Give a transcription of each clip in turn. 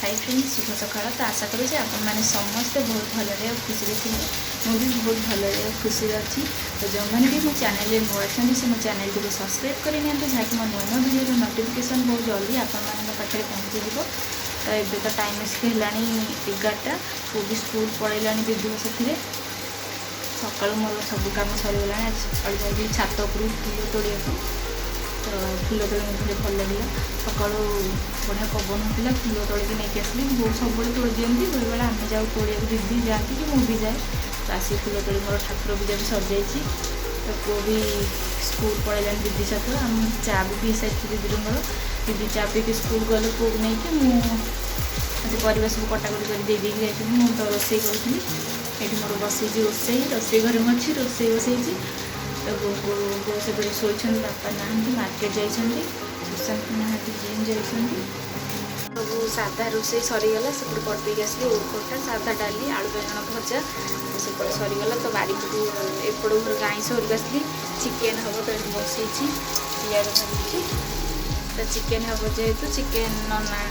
High friend, ଶୁଭ ସକାଳ। ତ ଆଶା କରୁଛି ଆପଣମାନେ ସମସ୍ତେ ବହୁତ ଭଲରେ ଆଉ ଖୁସିରେ ଥିବେ। ମୁଁ ବି ବହୁତ ଭଲରେ ଆଉ ଖୁସିରେ ଅଛି। ତ ଯେଉଁମାନେ ବି ମୋ ଚ୍ୟାନେଲରେ ନୂଆ ଅଛନ୍ତି, ସେ ମୋ ଚ୍ୟାନେଲଟିକୁ ସବସ୍କ୍ରାଇବ୍ କରିନିଅନ୍ତୁ, ଯାହାକି ମୋ ନୂଆ ନୂଆ ଭିଡ଼ିଓର ନୋଟିଫିକେସନ୍ ବହୁତ ଜଲ୍ଦି ଆପଣମାନଙ୍କ ପାଖରେ ପହଞ୍ଚିଯିବ। ତ ଏବେ ତ ଟାଇମ୍ ଆସିକି ହେଲାଣି 11ଟା। ପୁଅ ବି ସ୍କୁଲ ପଳେଇଲାଣି ଦିଦିଙ୍କ ସାଥିରେ। ସକାଳୁ ମୋର ସବୁ କାମ ସରିଗଲାଣି। ଆଜି ସକାଳୁ ଯାଇଥିଲି ଛାତ ଉପରକୁ ଫୁଲ ତୋଳିବାକୁ। ତ ଫୁଲ ତୋଳି ମୋତେ ଭାରି ଭଲ ଲାଗିଲା। ସକାଳୁ ବଢ଼ିଆ ପବନ ହେଉଥିଲା, ଫୁଲ ତୋଳିକି ନେଇକି ଆସିଲି। ବୋଉ ସବୁବେଳେ ତୋଳି ଦିଅନ୍ତି, ବେଳେବେଳେ ଆମେ ଯାଉ ତୋଳିବାକୁ, ଦିଦି ଯାଆନ୍ତି କି ମୁଁ ବି ଯାଏ। ତ ଆସିକି ଫୁଲ ତୋଳି ମୋର ଠାକୁର ପୂଜା ବି ସରିଯାଇଛି। ତ ପୁଅ ବି ସ୍କୁଲ ପଳେଇଲାଣି ଦିଦି ସହିତ। ଆମେ ଚା ବି ପିଇ ସାରିଛୁ ଦିଦିର ମୋର। ଦିଦି ଚା ପିଇକି ସ୍କୁଲ ଗଲେ ପୁଅକୁ ନେଇକି। ମୁଁ ମୋତେ ପରିବା ସବୁ କଟାକଟି କରି ଦେଇ ଦେଇକି ଯାଇଛନ୍ତି। ମୁଁ ତ ରୋଷେଇ କରୁଥିଲି। ଏଇଠି ମୋର ବସେଇଛି ରୋଷେଇ, ରୋଷେଇ ଘରେ ମୁଁ ଅଛି, ରୋଷେଇ ବସେଇଛି। ତ ବୋଉ ବୋଉ ସେପଟେ ଶୋଇଛନ୍ତି, ବାପା ନାହାନ୍ତି, ମାର୍କେଟ ଯାଇଛନ୍ତି, ସୁଶାନ୍ତ ନାହାନ୍ତି, ଜିମ୍ ଯାଇଛନ୍ତି। ସବୁ ସାଧା ରୋଷେଇ ସରିଗଲା। ସେପଟେ କରିଦେଇକି ଆସିଲି ଓଉ ଖଟା, ସାଧା ଡାଲି, ଆଳୁ ବାଇଗଣ ଭଜା, ତ ସେପଟେ ସରିଗଲା। ତ ବାରିପଟୁ ଏପଟ ଘରକୁ ଆଇଁଷ ଘରକୁ ଆସିଲି। ଚିକେନ୍ ହେବ ତ ଏଠି ବସେଇଛି, ପିଆଜ ଭାଜୁଛି। ତ ଚିକେନ୍ ହେବ ଯେହେତୁ, ଚିକେନ୍ ନନା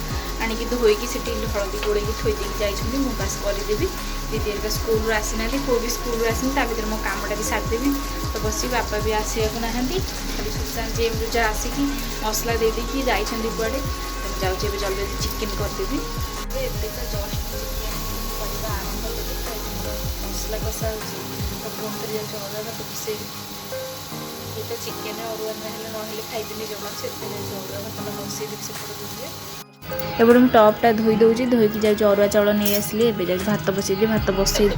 ଆଣିକି ଧୋଇକି ସେଠି ହଳଦୀ ଗୋଳେଇକି ଥୋଇ ଦେଇକି ଯାଇଛନ୍ତି। ମୁଁ ବାସ୍ କରିଦେବି। ଦିଦି ହେରିକା ସ୍କୁଲରୁ ଆସିନାହାନ୍ତି, ପୁଅ ବି ସ୍କୁଲରୁ ଆସିନି, ତା ଭିତରେ ମୋ କାମଟା ବି ସାରିଦେବି। ତ ବସି ବାପା ବି ଆସିବାକୁ ନାହାନ୍ତି, ଖାଲି ସୁଶାନ୍ତ ଜିମ୍ରୁ ଯାହା ଆସିକି ମସଲା ଦେଇ ଦେଇକି ଯାଇଛନ୍ତି କୁଆଡ଼େ। ତ ମୁଁ ଯାଉଛି ଏବେ ଜଲ୍ଦି ଜଲ୍ଦି ଚିକେନ୍ କରିଦେବି। ଏବେ ତ ଜଷ୍ଟ ଚିକେନ୍ କରିବା ଆରମ୍ଭ କଲି। ତ ଏଠି ମୋର ମସଲା କଷା ହେଉଛି। ତ ପୁଣି ଥରେ ଯାଉଛି ଅରୁଆ ଭାତ ବସେଇବି। ଏ ତ ଚିକେନ୍ ଅରୁଆ ନହେଲେ ଖାଇବିନି ଜମା। ସେଥିପାଇଁ ଯାଉଛି ଅରୁଆ ଭାତଟା ବସେଇଦେବି ସେପଟ ରୁମ୍ରେ। ଏପଟେ ମୁଁ ଟପ୍ଟା ଧୋଇ ଦେଉଛି। ଧୋଇକି ଯାଉଛି ଅରୁଆ ଚାଉଳ ନେଇ ଆସିଲି। ଏବେ ଯାଉଛି ଭାତ ବସେଇବି, ଭାତ ବସେଇ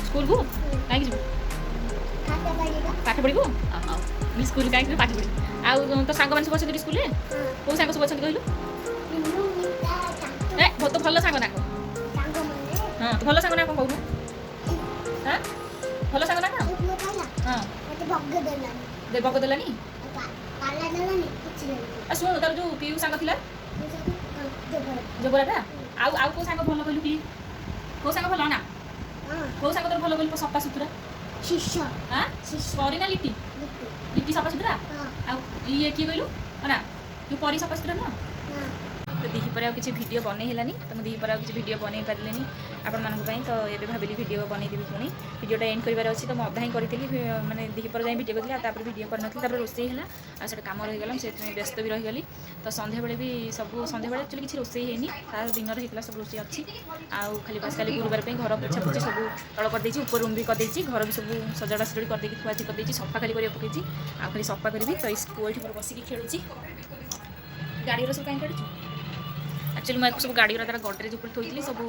ସ୍କୁଲକୁ କାହିଁକି ଯିବୁ? ପାଠ ପଢ଼ିବୁ। ହଉ, ସ୍କୁଲ କାହିଁକି ଯିବୁ? ପାଠ ପଢ଼ିବୁ। ଆଉ ତୋ ସାଙ୍ଗମାନେ ସବୁ ଅଛନ୍ତି ସ୍କୁଲରେ? କୋଉ ସାଙ୍ଗ ସବୁ ଅଛନ୍ତି କହିଲୁ? ଏ ତୋ ଭଲ ସାଙ୍ଗ ନା କଣ? ହଁ, ତୋ ଭଲ ସାଙ୍ଗ ନା କଣ କହୁନୁ? ହଁ, ଭଲ ସାଙ୍ଗ ନା କଣ? ହଁ, ଦେ ବଗ ଦେଲାନି। ଆଉ ଶୁଣୁ, ତାର ଯୋଉ ପିଉ ସାଙ୍ଗ ଥିଲା ଜବରାଟା, ଆଉ ଆଉ କୋଉ ସାଙ୍ଗ ଭଲ କହିଲୁ? କି କୋଉ ସାଙ୍ଗ ଭଲ ନା? କୋଉ ସାଙ୍ଗ ତୋର ଭଲ କହିଲୁ? ସଫା ସୁତୁରା। ଆଁ, ପରି ନା ଲିଟି? ଲିଟି ସଫା ସୁତୁରା। ଆଉ ଇଏ କିଏ କହିଲୁ ନା? ଯୋଉ ପରି ସଫା ସୁତୁରା ନୁହଁ? ତ ଦ୍ୱିପହରେ ଆଉ କିଛି ଭିଡ଼ିଓ ବନେଇ ହେଲାନି। ତ ମୁଁ ଦ୍ୱିପହରେ ଆଉ କିଛି ଭିଡ଼ିଓ ବନେଇ ପାରିଲିନି ଆପଣମାନଙ୍କ ପାଇଁ। ତ ଏବେ ଭାବିଲି ଭିଡ଼ିଓ ବନେଇଦେବି ପୁଣି। ଭିଡ଼ିଓଟା ଏଣ୍ଡ କରିବାର ଅଛି। ତ ମୁଁ ଅଧା ହିଁ କରିଥିଲି, ମାନେ ଦ୍ୱିପହରେ ଯାଇ ଭିଡ଼ିଓ କରିଥିଲି ଆଉ ତାପରେ ଭିଡ଼ିଓ କରିନଥିଲି। ତାପରେ ରୋଷେଇ ହେଲା ଆଉ ସେଟା କାମ ରହିଗଲା, ମୁଁ ସେଥିପାଇଁ ବ୍ୟସ୍ତ ବି ରହିଗଲି। ତ ସନ୍ଧ୍ୟାବେଳେ ବି ସବୁ, ସନ୍ଧ୍ୟାବେଳେ ଆକ୍ଚୁଆଲି କିଛି ରୋଷେଇ ହେଇନି, ତା ଦିନରେ ହେଇଥିଲା ସବୁ ରୋଷେଇ ଅଛି। ଆଉ ଖାଲି ବାସ୍ କାଲି ଗୁରୁବାର ପାଇଁ ଘର ପୋଛାପୋଛି ସବୁ ତଳ କରିଦେଇଛି, ଉପର ରୁମ୍ ବି କରିଦେଇଛି, ଘର ବି ସବୁ ସଜଡ଼ା ସଜଡ଼ି କରିଦେଇକି ଥୁଆ ଥୁଇ କରିଦେଇଛି। ସଫା ଖାଲି କରିବାକୁ ପକେଇଛି, ଆଉ ଖାଲି ସଫା କରିବି। ତ ଏଇ ପୁଅ ଏଠି ମୋର ବସିକି ଖେଳୁଛି। ଗାଡ଼ିର ସବୁ କାହିଁ କାଢ଼ୁଛୁ? ଆକ୍ଚୁଆଲି ମୁଁ ସବୁ ଗାଡ଼ିଗୁରା ତାର ଗଡ଼ରେଜ ଉପରେ ଥୋଇଥିଲି। ସବୁ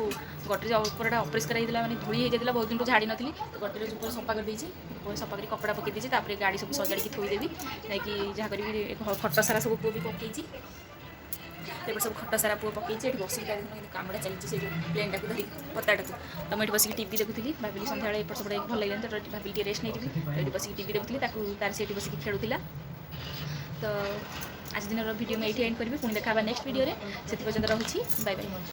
ଗଡ଼ରେଜ ଉପରଟା ଅପରିଷ୍କାର ହେଇଥିଲା, ମାନେ ଧୂଳି ହେଇଯାଇଥିଲା, ବହୁତ ଦିନଠୁ ଝାଡ଼ି ନଥିଲି। ତ ଗଡ଼ରେଜ ଉପରେ ସଫା କରିଦେଇଛି। ଉପରେ ସଫା କରି କପଡ଼ା ପକେଇ ଦେଇଛି। ତାପରେ ଗାଡ଼ି ସବୁ ସଜାଡ଼ିକି ଥୋଇଦେବି ଯାଇକି, ଯାହା କରିବି। ଖଟ ସାରା ସବୁ ପୁଅ ବି ପକେଇଛି। ଏପଟେ ସବୁ ଖଟ ସାରା ପୁଅ ପକେଇଛି। ଏଠି ବସିକି ତାର ଦେଖୁନ କାମଟା ଚାଲିଛି, ସେ ଯେଉଁ ପ୍ଲେନ୍ଟାକୁ ଧରିକି ପତାଟାକୁ। ତ ମୁଁ ଏଠି ବସିକି ଟିଭି ଦେଖୁଥିଲି। ଭାବିଲି ସନ୍ଧ୍ୟାବେଳେ ଏପଟ ସେପଟ ହେଇକି ଭଲ ଲାଗିଲାନି, ତ ଭାବିଲି ଟିକେ ରେଷ୍ଟ ନେଇଯିବି। ତ ଏଠି ବସିକି ଟିଭି ଦେଖୁଥିଲି, ତାକୁ ତାର ସେଠି ବସିକି ଖେଳୁଥିଲା। ତ ଆଜି ଦିନର ଭିଡ଼ିଓ ମୁଁ ଏଇଠି ଏଣ୍ଡ କରିବି। ପୁଣି ଦେଖା ହେବା ନେକ୍ସଟ ଭିଡ଼ିଓରେ। ସେଥି ପର୍ଯ୍ୟନ୍ତ ରହୁଛି, ବାଇ ବାଇ।